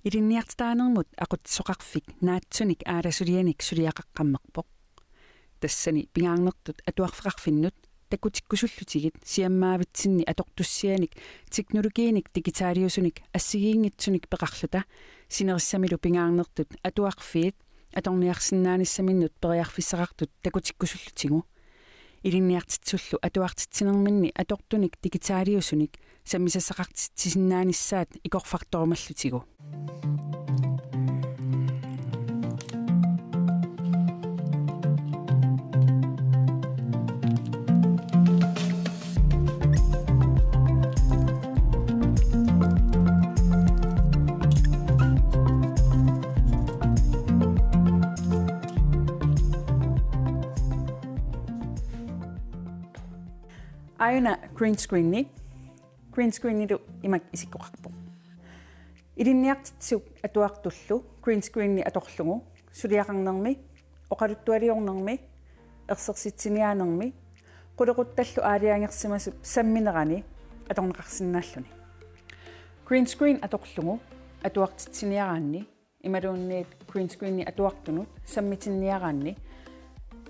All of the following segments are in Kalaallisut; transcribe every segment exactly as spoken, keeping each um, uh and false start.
Ilinniartitaanermut aqutsisoqarfik naatsunik aalasulianik suliaqaqqammerpoq. Tassani pingaarnertut atuarfeqarfinnut takutikkusullutigit siammaavitsinni atortussianik teknologiinik digitaaliusunik assigiinngitsunik peqarluta sinerissamilu pingaarnertut atuarfiit atorniarsinnaanissaminnut periarfissaqartut takutikkusullutigu. Ilinniartitsisullu atuartitsinerminni atortunik digitaaliusunik sammisassaqartitsisinnaanissaat ikorfartorumallutigu. Aajuna green screeni. Green screenilu imak isikkoqarpoq. Ilinniartitsisut atuartullu green screeni atorlugu suliaqarnermi, oqaluttualiornermi, ersersitsiniaanermi, qulequttallu aalajangersimasup samminerani atorneqarsinnaalluni. Green screen atorlugu atuartitsiniaraanni imaluunniit green screeni atuartunut sammitinniaraanni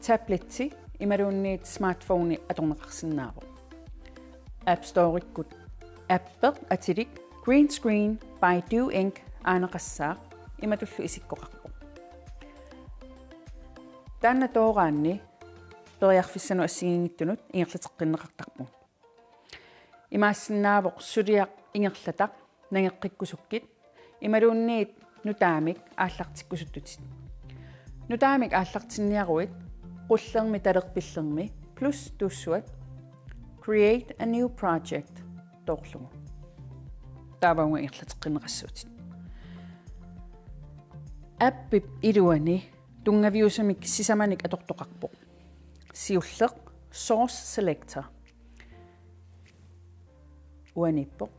tabletti imaluunniit smartphone atorneqarsinnaavoq. App Store-ikkut appi atilik Green Screen by Do Ink aaneqassaaq imatullu isikkoqarpoq. Taanna tooraanni periarfissanut assigiinngitsunut ingerlateqqinneqartarpugut. Imaassinnaavoq suliaq ingerlataq nangeqqikkusukkit imaluunniit nutaamik aallartikkusuttutit. Nutaamik aallartinniaruit qullermi talerpillermi plus tuussuat Create a new project toorlugu. Taava uunga ingerlateqqinneqassuutit. Appip iluani tunngaviusumik sisamanik atortoqarpoq. Siulleq Source Selector. Uaniippoq.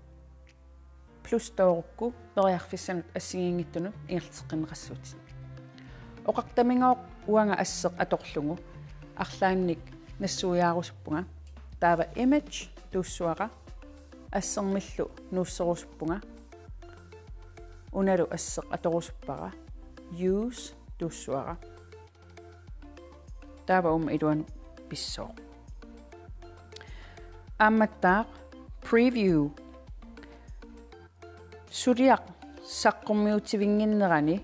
Plus toorukku periarfissanut assigiinngitsunut ingerlateqqinneqassuutit. Oqartamigooq uanga asseq atorlugu arlaannik nassuiaarusuppunga. Taava image tuussuara assermillu nuusserusuppunga. Unalu asseq atorusuppara. Use tuussuara. Taava uuma iluanut pissooq. Aammattaaq preview. Suliaq saqqummiutivinnginnerani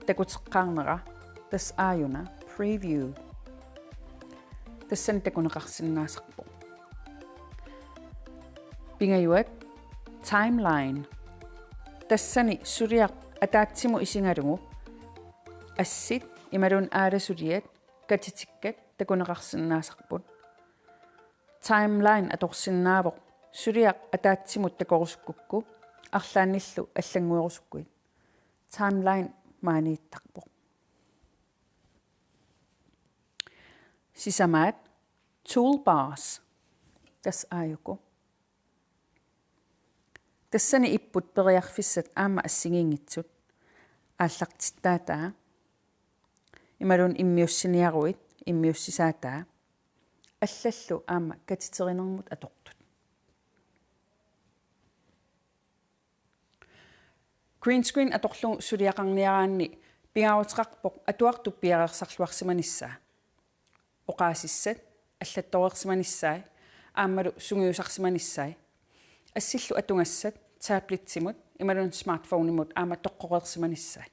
takuteqqaarnera tassa aajuna preview. Tassani takuneqarsinnaasarpoq. Pingajuat timeline. Tassani suliaq ataatsimut isigalugu assit imaluunniit aalasuliat katitikkat takuneqarsinnaasarput. Timeline atorsinnaavoq suliaq ataatsimut takorusukkukku arlaannillu allannguerusukkuit. Timeline maaniittarpoq. Sisamaat toolbars. Tassa aajuku. Tassani ipput periarfissat aamma assigiinngitsut. Aallartittaataa. Imaluunniit immiussiniaruit, immiussisaataa. Allallu aamma katiterinermut atortut. Green screen atorlugu suliaqarniaraanni pingaaruteqarpoq atuartup piareersarluarsimanissaa. Oqaasissat allattoreersimanissai aammalu sungiusarsimanissai. Assillu atugassat tabletsimut imaluunniit smartphonemut aamma toqqoreersimanissai.